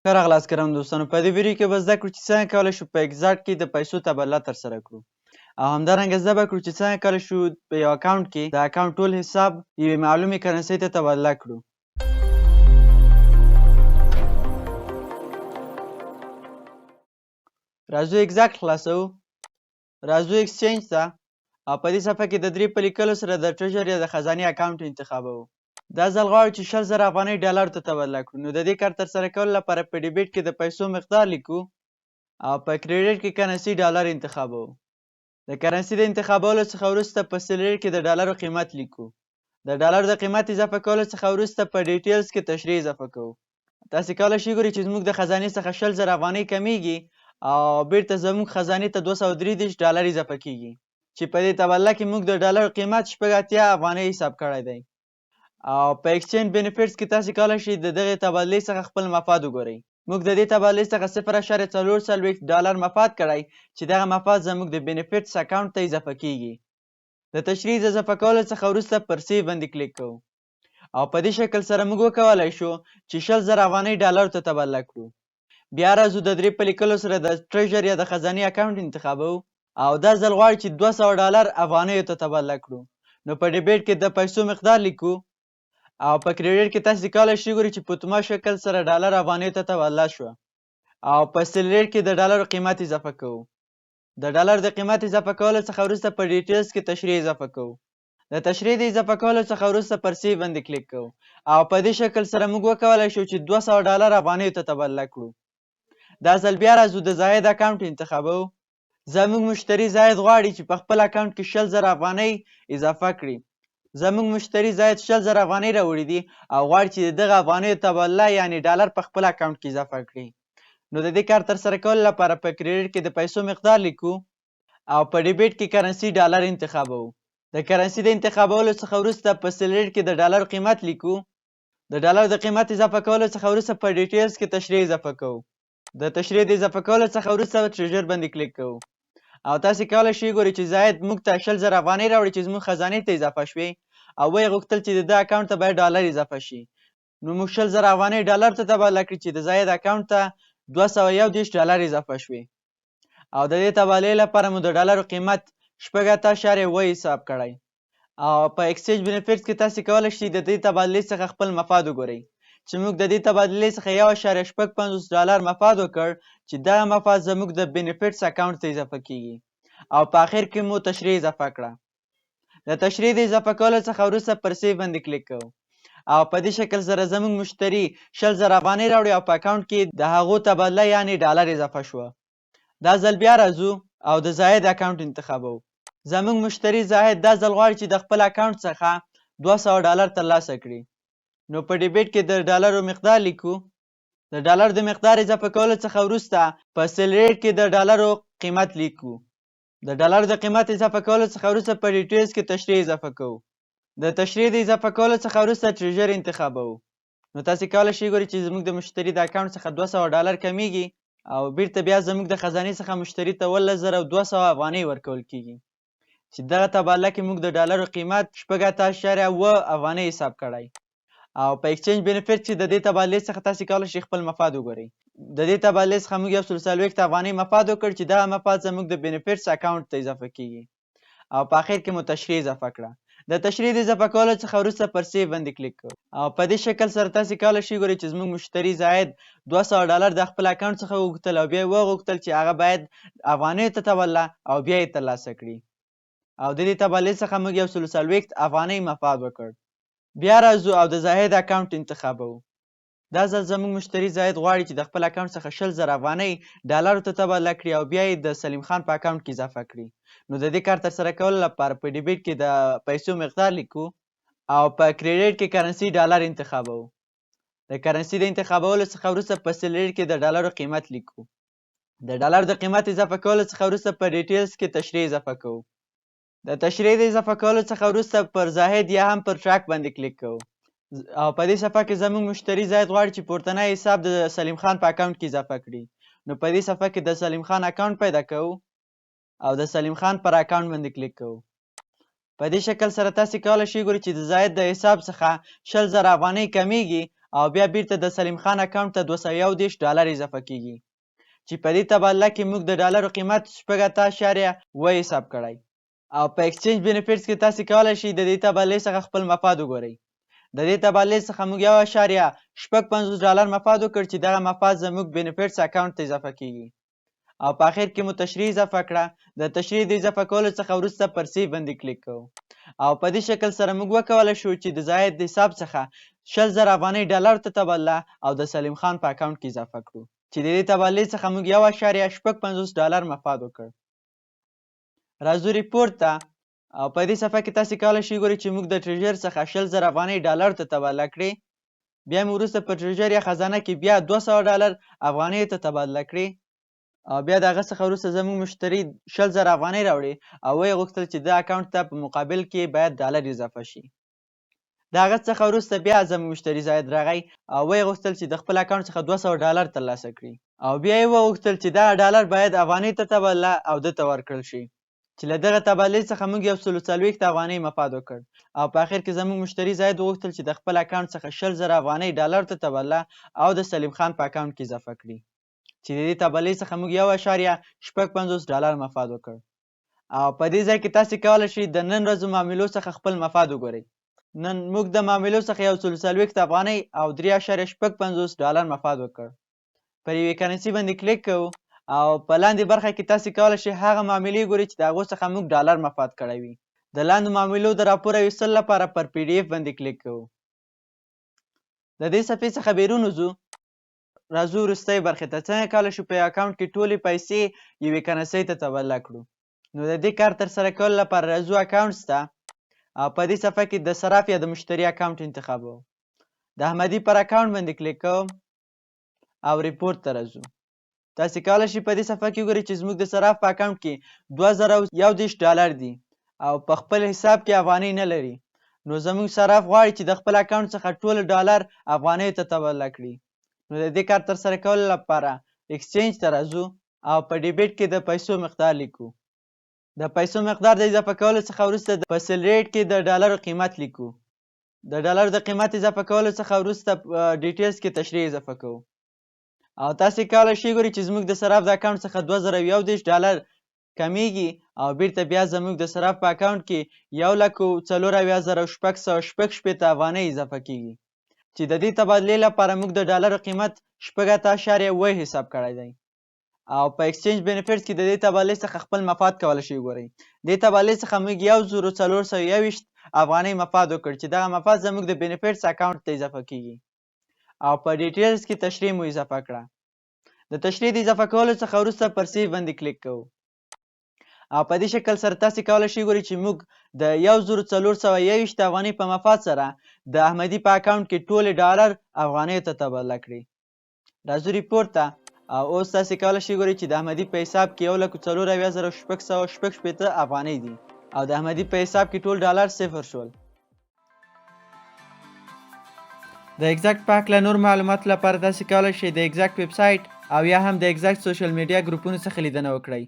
ښه راغلاست ګرانو دوستانو، په دې ویډیو کې به زده کړو چې څنګه کولی شو په Exact کې د پیسو تبادله ترسره کړو او همدارنګه زده به کړو چې څنګه کولی شو په یو اکاونټ کې د اکاونټ ټول حساب یوې معلومې کرنسۍ ته تبادله کړو. راځو Exact خلاصوو، راځو Exchange ته او په دې صفحه کې د درې په لیکلو سره د Treasure یا د خزانې اکاونټ انتخابوو. دا ځل غواړو چې 20,000 افغانۍ ډالر ته تبادله کړو، نو د دې کار ترسره کولو لپاره په Debit کې د پیسو مقدار لیکو او په Credit کې کرنسي ډالر انتخابوو. د کرنسي د انتخابولو څخه وروسته په Sell Rate کې د ډالرو قیمت لیکو. د ډالر د قیمت اضافه کولو څخه وروسته په Details کې تشریح اضافه کوو. تاسې کولی شئ ګورئ چې زموږ د خزانې څخه 20,000 افغانۍ کمیږي او بیرته زموږ خزانې ته 233 ډالر اضافه کیږي، چې په دې تبادله کې موږ د ډالر قیمت 86 افغانۍ حساب کړی دی. او په Exchange Benefits کې تاسې کولی شئ د دغې تبادلې څخه خپل مفاد وګورئ. موږ د دې تبادلې څخه 0.44 ډالر مفاد کړی، چې دغه مفاد زموږ د Benefits اکاونټ ته اضافه کیږي. د تشریح د اضافه کولو څخه وروسته پر Save باندې کلیک کوو او په دې شکل سره موږ وکولای شو چې 20,000 افغانۍ ډالر ته تبادله کړو. بیا راځو د درې په لیکلو سره د Treasure یا د خزانې اکاونټ انتخابوو او دا ځل غواړو چې 200 ډالر افغانیو ته تبادله کړو، نو په Debit کې د پیسو مقدار لیکو او په Credit کې تاسې کولی شئ ګورئ چې په اتومات شکل سره ډالر افغانیو ته تبادله شوه او په Sell Rate کې د ډالرو قیمت اضافه کوو. د ډالر د قیمت اضافه کولو څخه وروسته په Details کې تشریح اضافه کوو. د تشریح د اضافه کولو څخه وروسته پر Save باندې کلیک کوو او په دې شکل سره موږ وکولای شو چې 200 ډالر افغانیو ته تبادله کړو. دا ځل بیا راځو د زاهد اکاونټ انتخابوو. زموږ مشتري زاهد غواړي چې په خپل اکاونټ کې 20,000 افغانۍ اضافه کړي. زموږ مشتري زاهد 20,000 افغانۍ راوړي دي او غواړي چې د دغه افغانیو تبادله یعنی ډالر په خپل اکاونټ کې اضافه کړي. نو د دې کار ترسره کولو لپاره په Credit کې د پیسو مقدار لیکو او په Debit کې کرنسي ډالر انتخابوو. د کرنسي د انتخابولو څخه وروسته په Sell Rate کې د ډالر قیمت لیکو. د ډالر د قیمت اضافه کولو څخه وروسته په Details کې تشریح اضافه کوو. د تشریح د اضافه کولو څخه وروسته Treasure باندې کلیک کوو او تاسې کولی شئ ګورئ چې زاهد موږ ته 20,000 افغانۍ راوړي چې زموږ خزانې ته اضافه شوې او ویې غوښتل چې د ده اکاونټ ته باید ډالر اضافه شي، نو موږ 20,000 افغانۍ ډالر ته تبادله کړي چې د زاهد اکاونټ ته 231 ډالر اضافه شوې او د دې تبادلې لپاره مو د ډالرو قیمت 86.7 حساب کړی. او په Exchange Benefits کې تاسې کولی شئ د دې تبادلې څخه خپل مفاد وګورئ چې موږ د دې تبادلې څخه 1.56 ډالر مفاد وکړ، چې دغه مفاد زموږ د Benefits اکاونټ ته اضافه کیږي او په اخر کې مو تشریح اضافه کړه. د تشریح د اضافه کولو څخه وروسته پر Save باندې کلیک کوو او په دې شکل سره زموږ مشتري 20,000 افغانۍ راوړي او په اکاونټ کې د هغو تبادله یعنی ډالر اضافه شوه. دا ځل بیا راځو او د زاهد اکاونټ انتخابوو. زموږ مشتري زاهد دا ځل غواړي چې د خپل اکاونټ څخه 200 ډالر ترلاسه کړي، نو په Debit کې د ډالرو مقدار لیکو. د ډالر د مقدار اضافه کولو څخه وروسته په Sell Rate کې د ډالرو قیمت لیکو. د ډالر د قیمت اضافه کولو څخه وروسته په Details کې تشریح اضافه کوو. د تشریح د اضافه کولو څخه وروسته Treasure انتخابوو. نو تاسې کولی شئ ګورئ چې زموږ د مشتري د اکاونټ څخه 200 ډالر کمیږي او بیرته بیا زموږ د خزانې څخه مشتري ته 17,200 افغانۍ ورکول کیږي، چې دغه تبادله کې موږ د ډالرو قیمت 86.7 افغانۍ حساب کړی. او په Exchange Benefit چې د دې تبادلې څخه تاسې کولی شئ خپل مفاد وګورئ. د دې تبادلې څخه موږ 140 افغانۍ مفاد وکړ، چې دغه مفاد زموږ د Benefits اکاونټ ته اضافه کیږي او په اخر کې مو تشریح اضافه کړه. د تشریح د اضافه کولو څخه وروسته پر Save باندې کلیک کوو او په دې شکل سره تاسې کولی شئ ګورئ چې زموږ مشتري زاهد 200 ډالر د خپل اکاونټ څخه وغوښتل او بیا یې وغوښتل چې هغه باید افغانیو ته تبادله او بیا یې ترلاسه کړي او د دې تبادلې څخه موږ 140 افغانۍ مفاد وکړ. بیا راځو او د زاهد اکاونټ انتخابوو. دا ځل زموږ مشتري زاهد غواړي چې د خپل اکاونټ څخه 20,000 افغانۍ ډالرو ته تبادله کړي او بیا یې د سلیم خان په اکاونټ کې اضافه کړي. نو د دې کار ترسره کولو لپاره په Debit کې د پیسو مقدار لیکو او په Credit کې کرنسي ډالر انتخابوو. د کرنسي د انتخابولو څخه وروسته په Sell Rate کې د ډالرو قیمت لیکو. د ډالر د قیمت اضافه کولو څخه وروسته په Details کې تشریح اضافه کوو. د تشریح د اضافه کولو څخه وروسته پر زاهد یا هم پر Track باندې کلیک کوو او په دې صفحه کې زموږ مشتري زاهد غواړي چې پورتنی حساب د سلیم خان په اکاونټ کې اضافه کړي، نو په دې صفحه کې د سلیم خان اکاونټ پیدا کوو او د سلیم خان پر اکاونټ باندې کلیک کوو. په دې شکل سره تاسې کولی شئ ګورئ چې د زاهد د حساب څخه 20,000 افغانۍ کمیږي او بیا بیرته د سلیم خان اکاونټ ته 231 ډالر اضافه کیږي، چې په دې تبادله کې موږ د ډالرو قیمت 68.7 حساب کړی. او په exchange benefits کې تاسو کولای شئ د دې تبادلې څخه خپل مفاد وګورئ. د دې تبادلې څخه موږ 1.56 ډالر مفاد وکړ، چې دغه مفاد زموږ benefits اکاونټ ته اضافه کیږي. او په اخر کې مو تشریح اضافه کړه. د تشریح د اضافه کولو څخه وروسته پر save باندې کلیک کوو او په دې شکل سره موږ وکولی شو چې د زاهد حساب څخه 20,000 افغانۍ ډالر ته تبادله او د سلیم خان په اکاونټ کې اضافه کړو، چې د دې تبادلې څخه موږ 1.56 ډالر مفاد وکړ. راځو report ته او په دې صفحه کې تاسو کولای شئ ګورئ چې موږ د treasury څخه 20,000 افغانۍ ډالر ته تبادله کړې، بیا مو وروسته په treasury یا خزانه کې بیا 200 ډالر افغانۍ ته تبادله کړې او بیا د هغه څخه وروسته زموږ مشتري 20,000 افغانۍ راوړې او ویې غوښتل چې د اکاونټ ته په مقابل کې باید ډالر اضافه شي. د هغه څخه وروسته بیا زموږ مشتري زاهد راغی او ویې غوښتل چې د خپل اکاونټ څخه 200 ډالر ترلاسه کړي او بیا یې وغوښتل چې دغه ډالر باید افغانۍ ته تبادله او ده ته ورکړل شي، چې له دغه تبادلې څخه موږ 140 افغانۍ مفاد وکړ. او په اخر کې زموږ مشتري زاهد وغوښتل چې د خپل اکاونټ څخه 20,000 افغانۍ ډالر ته تبادله او د سلیم خان په اکاونټ کې اضافه کړي، چې د دې تبادلې څخه موږ 1.56 ډالر مفاد وکړ. او په دې ځای کې تاسو کولی شئ د نن ورځو معاملو څخه خپل مفاد وګورئ. نن موږ د معاملو څخه 140 افغانۍ او 3.56 ډالر مفاد وکړ. پر یوې currency باندې کلیک کوو او په لاندې برخه کې تاسو کولی شئ هغه معاملې ګورئ چې د هغو څخه موږ ډالر مفاد کړی وي. د لاندې معاملو د راپور ویستلو لپاره پر PDF باندې کلیک کوو. د دې صفحې څخه بیرون وځو، راځو وروستۍ برخې ته. څنګه کولی شو په یو اکاونټ کې ټولې پیسې یوې currency ته تبادله کړو؟ نو د دې کار ترسره کولو لپاره راځو accounts ته او په دې صفحه کې د صراف یا د مشتري اکاونټ انتخابوو. د احمدي پر اکاونټ باندې کلیک کوم او report ته راځو. تاسو کولی شئ په دې صفحه کې وګورئ چې زموږ د صراف په اکاونټ کې 2031 ډالر دي او په خپل حساب کې افغانۍ نه لري. نو زموږ صراف غواړي چې د خپل اکاونټ څخه ټول ډالر افغانیو ته تبادله کړي. نو د دې کار ترسره کولو لپاره exchange ته راځو او په debit کې د پیسو مقدار لیکو. د پیسو مقدار د اضافه کولو څخه وروسته په sell rate کې د ډالرو قیمت لیکو. د ډالرو د قیمت اضافه کولو څخه وروسته په details کې تشریح اضافه کوو. او تاسو کولی شئ ګورئ چې زموږ د صراف د اکاونټ څخه 2031 ډالر کمیږي او بیرته بیا زموږ د صراف په اکاونټ کې 174,666 افغانۍ اضافه کیږي، چې د دې تبادلې لپاره موږ د ډالرو قیمت 68.7 حساب کړی دی. او په exchange benefits کې د دې تبادلې څخه خپل مفاد کولی شئ وګورئ. دې تبادلې څخه موږ 1421 افغانۍ مفاد وکړ، چې دغه مفاد زموږ د benefits اکاونټ ته اضافه کیږي. او په details کې تشریح مو اضافه کړه. د تشریح د اضافه کولو څخه وروسته پر save باندې کلیک کوو او په دې شکل سره تاسو کولی شئ ګورئ چې موږ د 1421 افغانۍ په مفاد سره د احمدي په اکاونټ کې ټولې ډالر افغانیو ته تبادله کړې. راځو report ته او اوس تاسو کولی شئ ګورئ چې د احمدي په حساب کې 174,666 افغانۍ دي او د احمدي په حساب کې ټول ډالر صفر شول. د ایگزیکټ په هکله نور معلومات لپاره تاسو کولی شئ د ایگزیکټ ویب سایټ او یا هم د ایگزیکټ social media ګروپونو څخه لیدنه وکړئ.